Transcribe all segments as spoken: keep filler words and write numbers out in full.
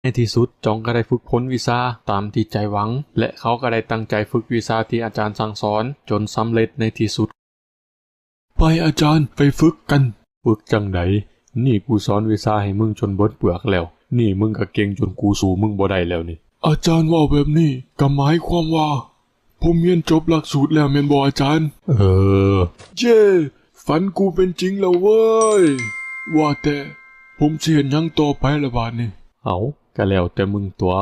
ในที่สุดจองก็ได้ฝึกฝนวิชาตามที่ใจหวัง และเขาก็ได้ตั้งใจฝึกวิชาที่อาจารย์สั่งสอนจนสำเร็จในที่สุด ไปอาจารย์ ไปฝึกกัน ฝึกจั่งใด นี่กูสอนวิชาให้มึงจนเบิดเปลือกแล้ว นี่มึงก็เก่งจนกูสู้มึงบ่ได้แล้วนี่ อาจารย์เว้าแบบนี้ก็หมายความว่า ผมเรียนจบหลักสูตรแล้วแม่นบ่อาจารย์ เออ เย้ ฝันกูเป็นจริงแล้วเว้ย ว่าแต่ผมสิเฮ็ดหยังต่อไปล่ะบาดนี้ เอ้า ก็แล้วแต่มึงตั๊ว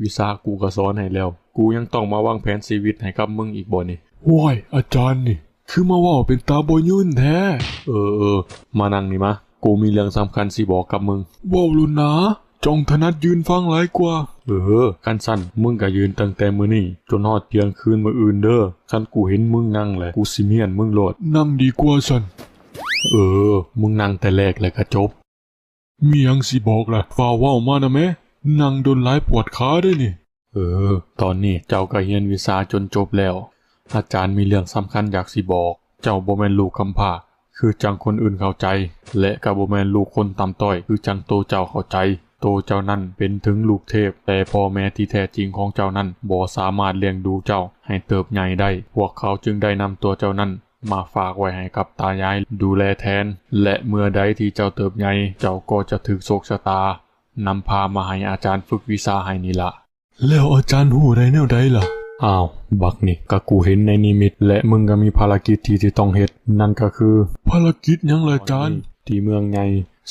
วิชากูก็สอนให้แล้ว กูยังต้องมาวางแผนชีวิตให้กับมึงอีกบ่นี่ โอ้ย อาจารย์นี่ คือมาเว้าเป็นตาบ่ยืนแท้ เออ เออ มานั่งนี่มา กูมีเรื่องสำคัญสิบอกกับมึง เว้าโลดนา จองถนัดยืนฟังหลายกว่า เออ คันซั้นมึงก็ยืนตั้งแต่มื้อนี้จนฮอดเที่ยงคืนมื้ออื่นเด้อ คันกูเห็นมึงนั่งแหละ กูสิเมี้ยนมึงโลด นั่งดีกว่าซั้น เออ มึงนั่งแต่แรกแล้วก็จบ มีหยังสิบอกล่ะ ฟ้าวเว้ามานะแม่ นั่งโดนหลายปวดขาเด้นี่ เออ ตอนนี้เจ้าก็เรียนวิชาจนจบแล้ว อาจารย์มีเรื่องสำคัญอยากสิบอก เจ้าบ่แม่นลูกกำพร้า คือจั่งคนอื่นเข้าใจ และก็บ่แม่นลูกคนต่ำต้อย คือจั่งโตเจ้าเข้าใจ โตเจ้านั้นเป็นถึงลูกเทพ แต่พ่อแม่ที่แท้จริงของเจ้านั้นบ่สามารถเลี้ยงดูเจ้าให้เติบใหญ่ได้ พวกเขาจึงได้นำตัวเจ้านั้นมาฝากไว้ให้กับตายายดูแลแทน และเมื่อใดที่เจ้าเติบใหญ่ เจ้าก็จะถูกโชคชะตา นำพามาให้อาจารย์ฝึกวิชาให้นี่ละ แล้วอาจารย์ฮู้ได้แนวใดล่ะ อ้าว บักนี่ ก็กูเห็นในนิมิต และมึงก็มีภารกิจที่สิต้องเฮ็ด นั่นก็คือ ภารกิจหยังล่ะอาจารย์ ที่เมืองใหญ่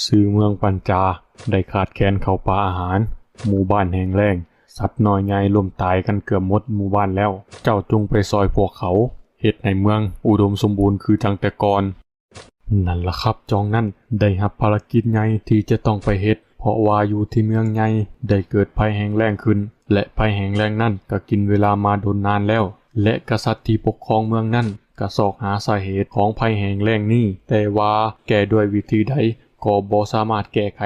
ชื่อเมืองปัญจา ได้ขาดแคลนข้าวปลาอาหาร หมู่บ้านแห้งแล้ง สัตว์น้อยใหญ่ล้มตายกันเกือบหมดหมู่บ้านแล้ว เจ้าจงไปซอยพวกเขา เฮ็ดให้เมืองอุดมสมบูรณ์คือจั่งแต่ก่อน นั่นล่ะครับ จองนั้นได้รับภารกิจใหญ่ที่จะต้องไปเฮ็ด เพราะว่าอยู่ที่เมืองใหญ่ได้เกิดภัยแห้งแล้งขึ้น และภัยแห้งแล้งนั้นก็กินเวลามาดนนานแล้ว และกษัตริย์ที่ปกครองเมืองนั้นก็ซอกหาสาเหตุของภัยแห้งแล้งนี้ แต่ว่าแก้ด้วยวิธีใดก็บ่สามารถแก้ไข